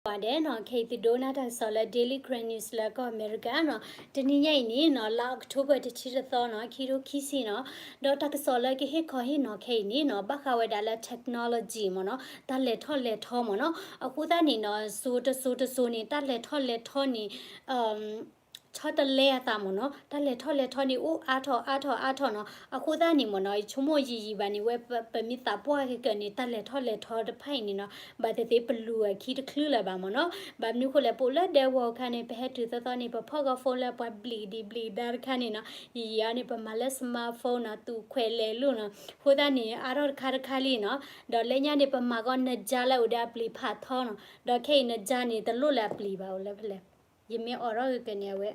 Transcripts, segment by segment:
ဂီၤဒဲးနီၤ, ခဲအံၤသုဒိကနၣ်တၢ်ကစီၣ်လၢ Daily Karen News လၢကီၢ်အမဲရကၤနီၤ, တနံၤညါအံၤန့ၣ်နီၤ, လါ October တဆံတသီနီၤ, ခံထိခံဆံနီၤ, ဒီးတၢ်ကစီၣ်လၢကဟ့ၣ်ခီဟ့ၣ်နီၤခဲအံၤန့ၣ်နီၤ, ဘၣ်ဃးဝဲဒၣ်လၢ technology မ့ၢ်နီၤ, တၢ်လဲၤထီၣ်လဲၤထီမ့ၢ်နီၤ, အဃိသတးန့ၣ်နီၤ, စိၤတစိၤတစိၤန့ၣ် တၢ်လဲၤထီၣ်လဲၤထီန့ၣ် ဆီတလဲအသးမ့ၢ်နီၤ, တၢ်လဲၤထီၣ်လဲၤထီန့ၣ် အိၣ်အါထီၣ်အါထီၣ်အါထီၣ်နီၤ, အဃိသတးန့ၣ်မ့ၢ်နီၤ, ယဆိကမိၣ်ယံာ်ယံာ်ဘၣ်န့ၣ် ဝဲပမ့ၢ်သးပှၢ်က့ၤက့ၤန့ၣ် တၢ်လဲၤထီၣ်လဲၤထီတဖၣ်အံၤန့ၣ်နီၤ, ဘၣ်သ့ၣ်သ့ၣ်ပလူၤအခံတချုးလၢၤဘၣ်မ့ၢ်နီၤ, ဘၣ်မနုၤဃိလဲၣ် ပအိၣ်လၢဒဲကဝီၤအခါန့ၣ် ပဟဲတုၤသီသီန့ၣ် ပဖီၣ်ကီ phone လၢပှၤဘျံးဒံးဘျံးဒါတခါန့ၣ်နီၤ, ယံာ်ယံာ်အါန့ၣ် ပမၤလၢ smartphone နီၤ, သူၣ်ခွဲးလဲၤလိာ်နီၤ, အဃိသတးန့ၣ် အါထီၣ်တခါတခါလံနီၤ, ဒီးလၢညါန့ၣ် ပမၤကီနကၠါလၢအိၣ်ဒီးအပျံၤဖးထီနီၤ, ဒီးခဲအံၤနကၠါန့ၣ် တလိၣ်လၢအပျံၤဘၣ်အိၣ်လၢဖဲလဲၣ် ယမ့ၢ်အိးထီၣ်ဂ့ၤကန့ၣ်အဝဲ,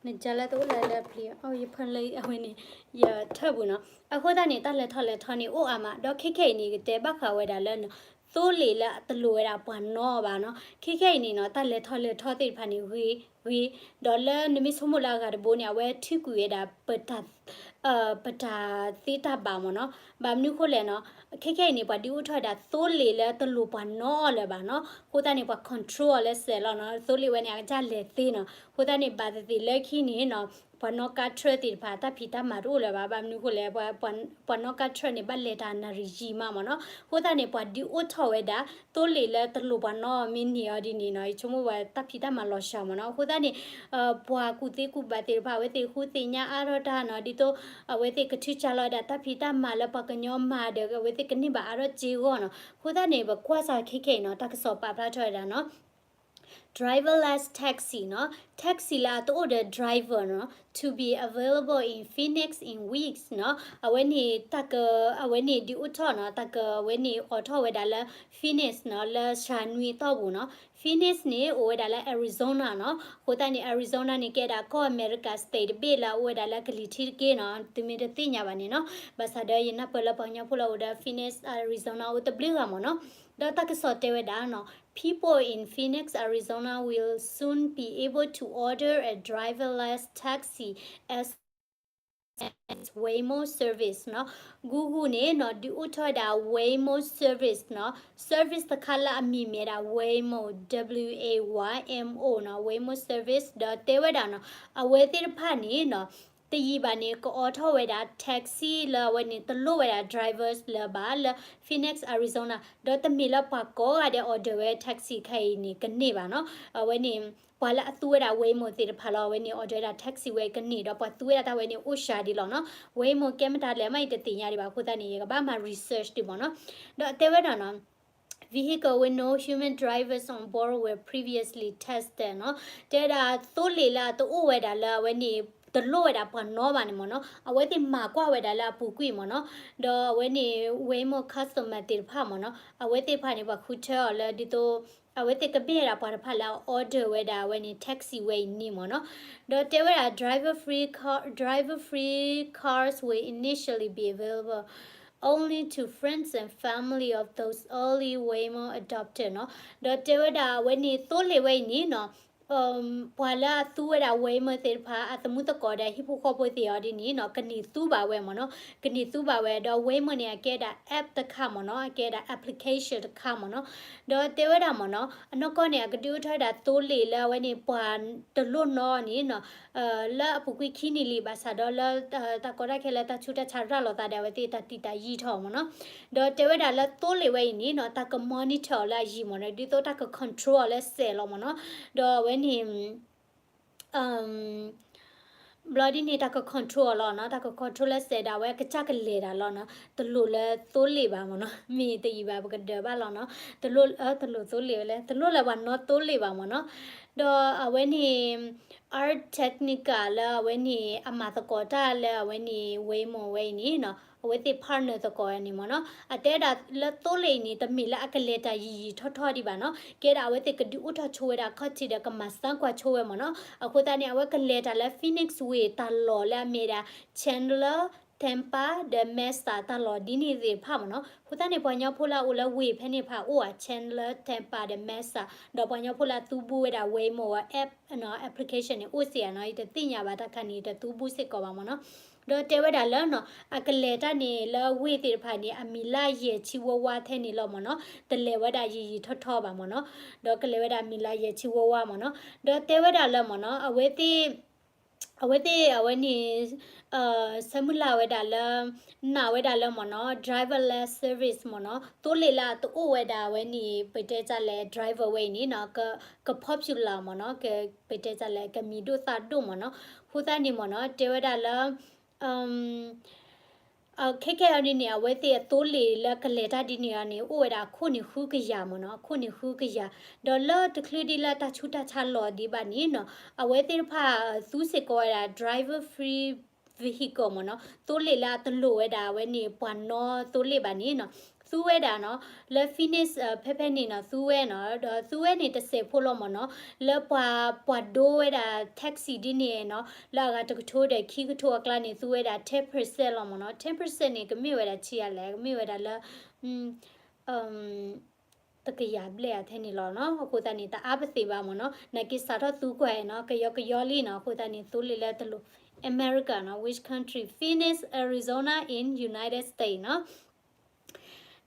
နကၠါလၢတအိၣ်လၢလၢပျံၤ, ယဖၢလၢအဝဲန့ၣ်, ယထၢၣ်ပူၤနီၤ, အဃိသတးန့ၣ် တၢ်လဲၤထီၣ်လဲၤထီန့ၣ်အိၣ်အါမး, ဒီးခဲခဲအံၤန့ၣ် ကတဲဘၣ်ဃးဝဲဒၣ်လၢ သိလ့ၣ်လၢတလိၣ်ဝဲဒၣ်ပှၤနီဘၣ်နီၤ, ခဲခဲအံၤန့ၣ်နီၤ တၢ်လဲၤထီၣ်လဲၤထီသ့ၣ်တဖၣ်န့ၣ် ဂ့ၤဂ့ၤ, ဒီးလၢနမ့ၢ်ဆိကမိၣ်လၢအဂၤတဘိန့ၣ် အဝဲထုးကွံာ်ဝဲဒၣ် ပတၢ် ပတၢ်သ့တၢ်ဘၣ်မ့ၢ်နီၤ, ဘၣ်မနုၤဃိလဲၣ်နီၤ, ခဲခဲအံၤန့ၣ် ပှၤဒုးအိၣ်ထီၣ်ဝဲဒၣ်သိလ့ၣ်လၢတလိၣ်ပှၤနီအီၤလၢၤဘၣ်နီၤ, အဃိသတးန့ၣ် ပှၤ control အီၤလၢစဲးလီၤနီၤ, သိလ့ၣ်ဝဲန့ၣ် အကစၢ်လဲၤသ့နီၤ, အဃိသတးန့ၣ် ဘၣ်သ့ၣ်သ့ၣ်လၢခံန့ၣ်နီၤ, ပှၤနီၣ်ကါထြၢသ့ၣ်တဖၣ် တၢ်ဖံးတၢ်မၤတအိၣ်လၢၤဘၣ်, ဘၣ်မနုၤဃိလဲၣ်, ပှၤနီၣ်ကါထြၢန့ၣ် ဘၣ်လဲၤတၢ်နၣ်ရံၣ်ယံာ်မးမ့ၢ်နီၤ, အဃိသတးန့ၣ် ပှၤဒုးအိၣ်ထီၣ်ဝဲဒၣ် သိလ့ၣ်လၢတလိၣ်ပှၤနီမ့ၢ်န့ၢ်အီၤဒ်န့ၣ်နီၤ, ယဆိကမိၣ်ဝဲတၢ်ဖံးတၢ်မၤလီၤစှၤမ့ၢ်နီၤ, အဃိသတးန့ၣ် ပှၤကူၣ်သ့ကူၣ်ဘၣ်သ့ၣ်တဖၣ် အဝဲသ့ၣ်ဃုသ့ၣ်ညါအါထီၣ်တၢ်နီၤ, ဒ်သိးအဝဲသ့ၣ်ကထုးကၢလီၤဝဲဒၣ်တၢ်ဖံးတၢ်မၤလၢပှၤကညီမၤဒီး အဝဲသ့ၣ်ကန့ၢ်ဘၣ်အါထီၣ်စ့ဂီၢ်နီၤ, အဃိသတးန့ၣ် ပကွၢ်စၢ်ခဲခဲအံၤနီၤ, တၢ်ကစီၣ်ပာ်ဖျါထီၣ်ဝဲဒၣ်နီၤ driverless taxi နီၤ, taxi လၢအတအိၣ်ဒီး driver နီၤ, to be available in Phoenix in weeks နီၤ, အဝဲန့ၣ်တၢ်က, အဝဲန့ၣ်ဒုးအိၣ်ထီၣ်နီၤ, တၢ်က, အဝဲန့ၣ်အိးထီၣ်ဝဲဒၣ်လၢ Phoenix နီၤ, လၢစှၤနွံအတီၢ်ပူၤနီၤ, Phoenix န့ၣ် အိၣ်ဝဲဒၣ်လၢ Arizona နီၤ, အဃိသတးန့ၣ် Arizona န့ၣ် ကဲဒၣ်ကီၢ်အမဲရကၤ state တဘ့ၣ်လၢအအိၣ်ဝဲဒၣ်လၢကလံၤထံးတက့ၢ်နီၤ, သုမ့ၢ်တသ့ၣ်ညါဘၣ်န့ၣ်နီၤ, ဘၣ်ဆၣ်ဒီးယနၢ်ပၢၢ်လၢပှၤကညီဖိလၢအအိၣ်ဒီး Phoenix Arizona အိၣ်တဘျုးဂၤမ့ၢ်နီၤ, ဒီးတၢ်ကစီၣ်တဲဝဲဒၣ်နီၤ, people in Phoenix Arizona will soon be able to order a driverless taxi as Waymo service နီၤ, Google န့ၣ်နီၤ ဒုးအိၣ်ထီၣ်ဝဲဒၣ် Waymo service နီၤ, service တခါလၢအမံၤမ့ၢ်ဒၣ် Waymo, W A Y M O နီၤ, Waymo service ဒီးတဲဝဲဒၣ်နီၤ, အဝဲသ့ၣ်တဖၣ်န့ၣ်နီၤ, တယံာ်ဘၣ်န့ၣ် ကအိးထီၣ်ဝဲဒၣ် taxi လၢအဝဲန့ၣ် တလိၣ်ဝဲဒၣ် drivers လၢၤဘၣ်လၢ Phoenix Arizona ဒီးတမ့ၢ်လၢပှၤကိးဂၤဒဲး order ဝဲ taxi ခဲအံၤန့ၣ် ကန့ၢ်ဘၣ်နီၤ, အဝဲန့ၣ် ပှၤလၢအသူဝဲဒၣ် Waymo သ့ၣ်တဖၣ်လီၤ, အဝဲန့ၣ် order ဝဲဒၣ် taxi ဝဲကန့ၢ်ဒီး ပှၤသူဝဲဒၣ်တၢ်ဝဲန့ၣ် အိၣ်စှၤဒံးလီၤနီၤ, Waymo ကဲမတၤလဲၣ်မး ယတသ့ၣ်ညါဒံးဘၣ်အဃိသတးန့ၣ် ယကဘၣ်မၤ research ဒံးမ့ၢ်နီၤ, ဒီးတဲဝဲဒၣ်နီၤ vehicle with no human drivers on board were previously tested နီၤ, တဲဝဲဒၣ်သိလ့ၣ်လၢအတအိၣ်ဝဲဒၣ်လၢအဝဲန့ၣ် တလိၣ်ဝဲဒၣ်ပှၤနီဘၣ်န့ၣ်မ့ၢ်နီၤ, အဝဲသ့ၣ်မၤကွၢ်ဝဲဒၣ်လၢအပူၤကွံာ်မ့ၢ်နီၤ, ဒီးအဝဲန့ၣ် Waymo customer သ့ၣ်တဖၣ်မ့ၢ်နီၤ, အဝဲသ့ၣ်တဖၣ်န့ၣ် ပှၤဃုထၢအီၤလၢဒ်သိး အဝဲသ့ၣ်ကဘၣ်ဝဲဒၣ်ပှၤတဖၣ်လၢအ order ဝဲဒၣ်အဝဲန့ၣ် taxi ဝဲအံၤန့ၣ်မ့ၢ်နီၤ, ဒီးတဲဝဲဒၣ် driver free car, driver free cars will initially be available only to friends and family of those early Waymo adopter နီၤ, ဒီးတဲဝဲဒၣ်အဝဲန့ၣ်သိလ့ၣ်ဝဲအံၤန့ၣ်နီၤ ပှၤလၢအသူဝဲဒၣ် Waymo သ့ၣ်တဖၣ် အသမူသကိးဒီးဟံၣ်ဖိဃီဖိသ့ၣ်အီၤဒ်န့ၣ်နီၤ ကန့ၢ်သူဘၣ်ဝဲမ့ၢ်နီၤ, ကန့ၢ်သူဘၣ်ဝဲ ဒီး Waymo န့ၣ် အကဲဒၣ် app တခါမ့ၢ်နီၤ, အကဲဒၣ် application တခါမ့ၢ်နီၤ, ဒီးတဲဝဲဒၣ်မ့ၢ်နီၤ အနီၢ်ကီၢ်န့ၣ် အကဒုးအိၣ်ထီၣ်ဝဲဒၣ်သိလ့ၣ်လၢအဝဲန့ၣ် ပှၤတလိၣ်နီန့ၣ်နီၤ လၢအပူၤကွံာ်ခံနံၣ်လံ ဘၣ်ဆၣ်ဒီးလၢ တၢ်ကီတၢ်ခဲလၢတၢ်ဆူးတၢ်ဆါရၤလီၤသးဒီး အဝဲသ့ၣ်တၢ်တံာ်တာ်ယံာ်ထီၣ်မ့ၢ်နီၤ, ဒီးတဲဝဲဒၣ်လၢသိလ့ၣ်ဝဲအံၤန့ၣ်နီၤ တၢ်က monitor အီၤလၢအယံၤမ့ၢ်နီၤ ဒ်သိးတၢ်က control အီၤလၢစဲးလီၤမ့ၢ်နီၤ, ဒီးအဝဲန့ၣ် ဘျီဒ်န့ၣ် တၢ်က control အီၤလီၤနီၤ, တၢ်က control လၢစဲးဒၣ်ဝဲကစၢ်ကလဲၤတၢ်လီၤနီၤ, တလိၣ်လၢသိလ့ၣ်ဘၣ်မ့ၢ်နီၤ, မ့ၢ်တယံာ်ဘၣ်ပကဒၢးဘၣ်လီၤနီၤ, တလိၣ် တလိၣ်သိလ့ၣ်ဝဲလဲၣ်, တလိၣ်လၢပှၤနီသိလ့ၣ်ဘၣ်မ့ၢ်နီၤ, ဒီးအဝဲန့ၣ် Art Technica လၢအဝဲန့ၣ် အမၤသကိးတၢ်လၢအဝဲန့ၣ် Waymo ဝဲအံၤန့ၣ်နီၤ အဝဲသ့ၣ် partner သကိးန့ၣ်မ့ၢ်နီၤ, အတဲဒၣ်လၢသိလ့ၣ်အံၤန့ၣ် တမ့ၢ်လၢအကလဲၤတၢ်ယံာ်ယံာ်ထီၣ်ထီၣ်ဒံးဘၣ်နီၤ, ကဲဒၣ်အဝဲသ့ၣ်ကဒုးအိၣ်ထီၣ်ဆိဝဲဒၣ်ခီၣ်ထံးဒီးကမၤစၢၤကွၢ်ဆိဝဲမ့ၢ်နီၤ, အဃိသတးန့ၣ် အဝဲကလဲၤတၢ်လၢ Phoenix ဝ့ၢ်တၢ်လီၢ်လၢအမ့ၢ်ဒၣ် Chandler, Tampa ဒီး Mesa တၢ်လီၢ်ဒ်န့ၣ်သ့ၣ်တဖၣ်မ့ၢ်နီၤ, အဃိသတးန့ၣ် ပှၤကညီဖိလၢအအိၣ်လၢဝ့ၢ်ဖဲန့ၣ်တဖၣ်အိၣ်ဧါ Chandler, Tampa ဒီး Mesa, ဒီးပှၤကညီဖိလၢအသူဘူးဝဲဒၣ် Waymo အ app နီၤ application န့ၣ် အိၣ်စ့ၢ်ဧါနီၤ, ယတသ့ၣ်ညါဘၣ်တၢ်ခါန့ၣ် ယတသူဘူးစ့ၢ်ကီးဘၣ်မ့ၢ်နီၤ, ဒီးတဲဝဲဒၣ်လၢနီၤ အကလဲၤတၢ်န့ၣ်လၢဝ့ၢ်သ့ၣ်တဖၣ်န့ၣ် အမံၤလၢယဲၢ်ဆံဝါဝါထဲန့ၣ်လီၤမ့ၢ်နီၤ, တလဲၤဝဲဒၣ်ယံာ်ယံာ်ထီၣ်ထီၣ်ဘၣ်မ့ၢ်နီၤ, ဒီးကလဲၤဝဲဒၣ်မံၤလၢယဲၢ်ဆံဝါဝါမ့ၢ်နီၤ, ဒီးတဲဝဲဒၣ်လၢမ့ၢ်နီၤ အဝဲသ့ၣ် အဝဲသ့ၣ်အဝဲန့ၣ် ဆၢမုၢ်လၢ်ဝဲဒၣ်လၢ နာ်ဝဲဒၣ်လၢမ့ၢ်နီၤ driverless service မ့ၢ်နီၤ, သိလ့ၣ်လၢအတအိၣ်ဝဲဒၣ်ဝဲန့ၣ် ပတဲတၢ်လဲၣ် driver ဝဲအံၤန့ၣ်နီၤ က က popular မ့ၢ်နီၤ, က ပတဲတၢ်လဲၣ် ကမံၤဒိၣ်သၣ်ဒိၣ်မ့ၢ်နီၤ, အဃိသတးန့ၣ်မ့ၢ်နီၤ တဲဝဲဒၣ်လၢ ခဲခဲအံၤဒ်န့ၣ် အဝဲသ့ၣ်အသိလ့ၣ်လၢကလဲၤတၢ်ဒ်န့ၣ်အီၤန့ၣ် အိၣ်ဝဲဒၣ်အခိၣ်န့ၣ်ဃုကယၤမ့ၢ်နီၤ, အခိၣ်န့ၣ်ဃုကယၤ, ဒီးလၢတချုးဒ်လၢတၢ်ဆူးတၢ်ဆါလီၤဒံးဘၣ်န့ၣ်နီၤ အဝဲသ့ၣ်တဖၣ်သူစ့ၢ်ကီးဝဲဒၣ် driver free vehicle မ့ၢ်နီၤ, သိလ့ၣ်လၢအတလိၣ်ဝဲဒၣ်အဝဲန့ၣ် ပှၤနီသိလ့ၣ်ဘၣ်န့ၣ်နီၤ, သူဝဲဒၣ်နီၤ လၢ Phoenix ဖဲဖဲန့ၣ်နီၤ သူဝဲနီၤ, ဒီးသူဝဲန့ၣ်တစဲးဖိလီၤမ့ၢ်နီၤ, လၢပှၤ ပှၤဒိဝဲဒၣ် taxi ဒ်န့ၣ်နီၤ လၢအဂၤတကထိဒီးခံကထိအကျါန့ၣ် သူဝဲဒၣ် ten percent လီၤမ့ၢ်နီၤ, ten percent န့ၣ် ကမ့ၢ်ဝဲဒၣ်ဆံးအါလဲၣ်, ကမ့ၢ်ဝဲဒၣ်လၢ တကယၤဘျဲၣ်အထဲန့ၣ်လီၤနီၤ, အဃိသတးန့ၣ် တအါပသ့ၣ်ဘၣ်မ့ၢ်နီၤ, နာ်က့စးထီၣ်သူကွၢ်နီၤ ကယီကယီလံနီၤ, အဃိသတးန့ၣ် သိလ့ၣ်လၢတလိၣ် America နီၤ, which country, Phoenix, Arizona in United States နီၤ,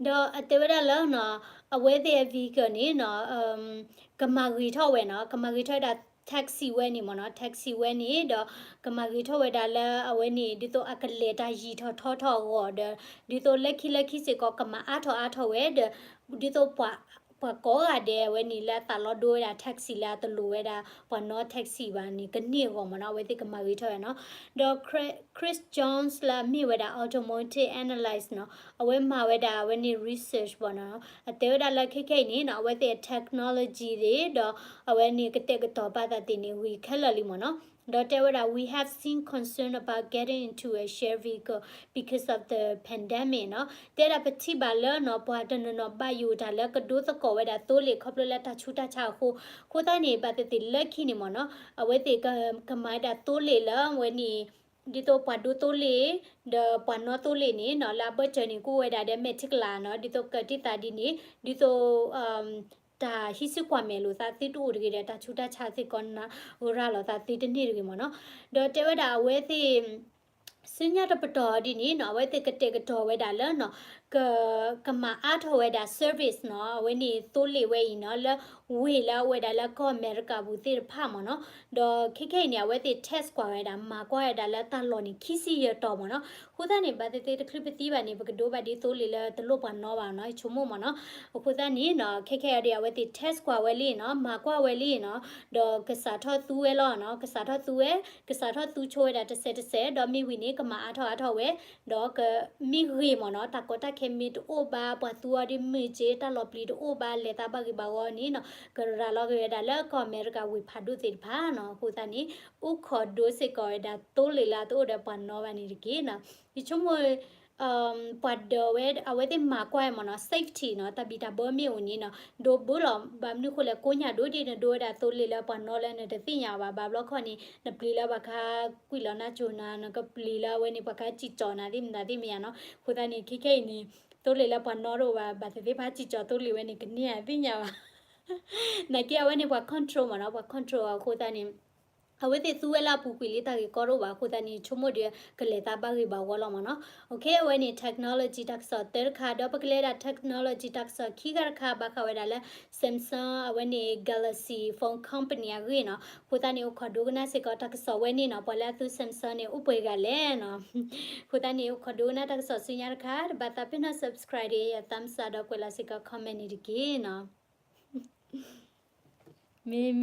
ဒီးအတဲဝဲဒၣ်လၢနီၤ အဝဲသ့ၣ်အ vehicle န့ၣ်နီၤ ကမၤဂ့ၤထီၣ်ဝဲနီၤ, ကမၤဂ့ၤထီၣ်ဝဲဒၣ် taxi ဝဲန့ၣ်မ့ၢ်နီၤ, taxi ဝဲန့ၣ် ဒီးကမၤဂ့ၤထီၣ်ဝဲဒၣ်လၢအဝဲန့ၣ် ဒ်သိးအကလဲၤတၢ်ယံာ်ထီၣ်ထီထီၣ်အဂီၢ်ဒီး ဒ်သိးလၢခံလၢခံစ့ၢ်ကီးကမၤအါထီၣ်အါထီၣ်ဝဲဒီး ဒ်သိးပှၤ ပှၤကိးဂၤဒဲးအဝဲန့ၣ်လၢအသးလီၤဒိဝဲဒၣ် taxi လၢအတလိၣ်ဝဲဒၣ် ပှၤနီ taxi ဘၣ်န့ၣ် ကန့ၢ်အဂီၢ်မ့ၢ်နီၤ, အဝဲသ့ၣ်ကမၤဂ့ၤထီၣ်ဝဲနီၤ. ဒီး Chris Jones လၢအမ့ၢ်ဝဲဒၣ် automotive analyst နီၤ, အဝဲမၤဝဲဒၣ်အဝဲန့ၣ် research ဘၣ်နီၤ, အတဲဝဲဒၣ်လၢခဲခဲအံၤန့ၣ်နီၤ အဝဲသ့ၣ်အ technology သ့ၣ် ဒီးအဝဲန့ၣ်ကတဲာ်ကတီၤပာ်သးသ့ၣ်န့ၣ် ဂ့ၤခဲလၢာ်လံမ့ၢ်နီၤ. ဒီးတဲဝဲဒၣ် we have seen concern about getting into a shared vehicle because of the pandemic နီၤ. တဲဒၣ်ပထံၣ်ဘၣ်လၢနီၤ ပှၤတနီၤနီၤဘၣ်ယိၣ်တၢ်လၢကဒိသကိးဝဲဒၣ်သိလ့ၣ်ခီဖျိလၢတၢ်ဆူးတၢ်ဆါအဃိ, အဃိသတးန့ၣ် ဘၣ်သ့ၣ်သ့ၣ်လၢခံန့ၣ်မ့ၢ်နီၤ အဝဲသ့ၣ်ကမၤဒၣ်သိလ့ၣ်လၢအဝဲန့ၣ် ဒ်သိးပှၤဒိသိလ့ၣ် ဒီးပှၤနီသိလ့ၣ်န့ၣ်နီၤ လၢအဘၢၣ်စၢၤန့ၣ် ကအိၣ်ဝဲဒၣ်ဒီးမဲာ်ထံကလၤနီၤ, ဒ်သိးကတံၢ်သးဒ်န့ၣ် ဒ်သိး တၢ်ဟံးစုကွၢ်မဲာ်လိာ်သးသုတအိၣ်တဂ့ၤဒီး တၢ်ဆူးတၢ်ဆါသ့ၣ်ကီးနၤ ရၤလီၤသးသုတန့ၢ်တဂ့ၤမ့ၢ်နီၤ. ဒီးတဲဝဲဒၣ်အဝဲသ့ၣ် ဆူညါတပတီၢ်ဒ်န့ၣ်နီၤ အဝဲသ့ၣ်ကတဲာ်ကတီၤဝဲဒၣ်လၢနီၤ က ကမၤအါထီၣ်ဝဲဒၣ် service နီၤ အဝဲန့ၣ်သိလ့ၣ်ဝဲအံၤနီၤ လၢဝ့ၢ်လၢအအိၣ်ဝဲဒၣ်လၢကီၢ်အမဲရကၤပူၤသ့ၣ်တဖၣ်မ့ၢ်နီၤ. ဒီးခဲခဲအံၤန့ၣ် အဝဲသ့ၣ် test ကွၢ်ဝဲဒၣ် မၤကွၢ်ဝဲဒၣ်လၢတၢ်လီၢ်န့ၣ် ခံဆံယဲၢ်တီၤမ့ၢ်နီၤ. အဃိသတးန့ၣ် ဘၣ်သ့ၣ်သ့ၣ်တချုးပသံဘၣ်န့ၣ် ပကဒိဘၣ်ဒ်သိလ့ၣ်လၢတလိၣ်ပှၤနီဘၣ်နီၤ ယဆိကမိၣ်မ့ၢ်နီၤ. အဃိသတးန့ၣ်နီၤ ခဲခဲအံၤဒီး အဝဲသ့ၣ် test ကွၢ်ဝဲလံနီၤ မၤကွၢ်ဝဲလံနီၤ ဒီးကစးထီၣ်သူဝဲလီၤနီၤ ကစးထီၣ်သူဝဲ ကစးထီၣ်သူဆိဝဲဒၣ်တစဲးတစဲး ဒီးမ့ၢ်ဝံၤန့ၣ် ကမၤအါထီၣ်အါထီၣ်ဝဲ ဒီးကမ့ၢ်ဂ့ၤမ့ၢ်နီၤ တၢ်ကီတၢ်ခဲမ့ၢ်တအိၣ်ဘၣ် ပှၤသူအီၤဒ်မုၢ်က့ တၢ်လီၤပျံၤတအိၣ်ဘၣ် လဲၤသးဘၣ်ဂ့ၤဘၣ်ဝီန့ၣ်နီၤ ကရၤလီၤက့ၤဝဲဒၣ်လၢကီၢ်အမဲရကၤဝ့ၢ်ဖးဒိၣ်သ့ၣ်တဖၣ်နီၤ. အဃိသတးန့ၣ် အိၣ်ခိးဒိစ့ၢ်ကီးဝဲဒၣ်သိလ့ၣ်လၢအတအိၣ်ဒီးပှၤနီဘၣ်န့ၣ်တက့ၢ်နီၤ. ယဆိကမိၣ် ပှၤဒၢးဝဲ အဝဲသ့ၣ်မၤကွၢ်မ့ၢ်နီၤ safety နီၤ တၢ်ဘံၣ်တၢ်ဘၢမ့ၢ်အိၣ်န့ၣ်နီၤ ဒိဘၢလီၤ ဘၣ်မနုၤဃိလဲၣ် ကိးညၣ်ဒိဒ်နဒိဝဲဒၣ်သိလ့ၣ်လၢပှၤနီလၢနတသ့ၣ်ညါဘၣ် ဘၣ်ဘျီခီန့ၣ် နပျံၤလၢပှၤခါကွံာ်လီၤနါစိၤနၤ နကပျံၤလၢအဝဲန့ၣ် ပှၤခါစံၣ်ကၠီၤနၤသ့ၣ်မနုၤသ့ၣ်မ့ၢ်ယါနီၤ. အဃိသတးန့ၣ် ခဲခဲအံၤန့ၣ် သိလ့ၣ်လၢပှၤနီတအိၣ်ဘၣ် ဘၣ်သ့ၣ်သ့ၣ်ဖးစံၣ်ကၠီၤသိလ့ၣ်ဝဲန့ၣ် ကန့ၢ်အသ့ၣ်ညါဘၣ် နာ်က့အဝဲန့ၣ် ပှၤ control မ့ၢ်နီၤ, ပှၤ control အဃိသတးန့ၣ် အဝဲသ့ၣ်သူဝဲလၢအပူၤကွံာ်လံ တၢ်ဂ့ၢ်ကီတအိၣ်ဘၣ်အဃိသတးန့ၣ် ဆိကမိၣ်ဒီး ကလဲၤသးဘၣ်ဂ့ၤဘၣ်ဝီလီၤမ့ၢ်နီၤ. အဝဲန့ၣ် technology တၢ်ကစီၣ်တၢတခါ ဒီးပကလဲၤဒၣ် technology တၢ်ကစီၣ်ခံဂၤတခါ ဘၣ်ဃးဝဲဒၣ်လၢ Samsung အဝဲန့ၣ် Galaxy phone company အဂ့ၢ်နီၤ. အဃိသတးန့ၣ် အိၣ်ခိးဒိကနၣ်စ့ၢ်ကီးတၢ်ကစီၣ်ဝဲန့ၣ်နီၤ, ပှၤလၢအသူ Samsung န့ၣ် အိၣ်ပှဲၤဂၤလဲၣ်နီၤ. အဃိသတးန့ၣ် အိၣ်ခိးဒိကနၣ်တၢ်ကစီၣ်ဆူညါတခါ တဘၣ်သးပ့ၤနီၣ် subscribe ဒီး thumbs up ဒီးကွဲးလီၤစ့ၢ်ကီး comment န့ၣ်တက့ၢ်နီၤ. မ့ၢ်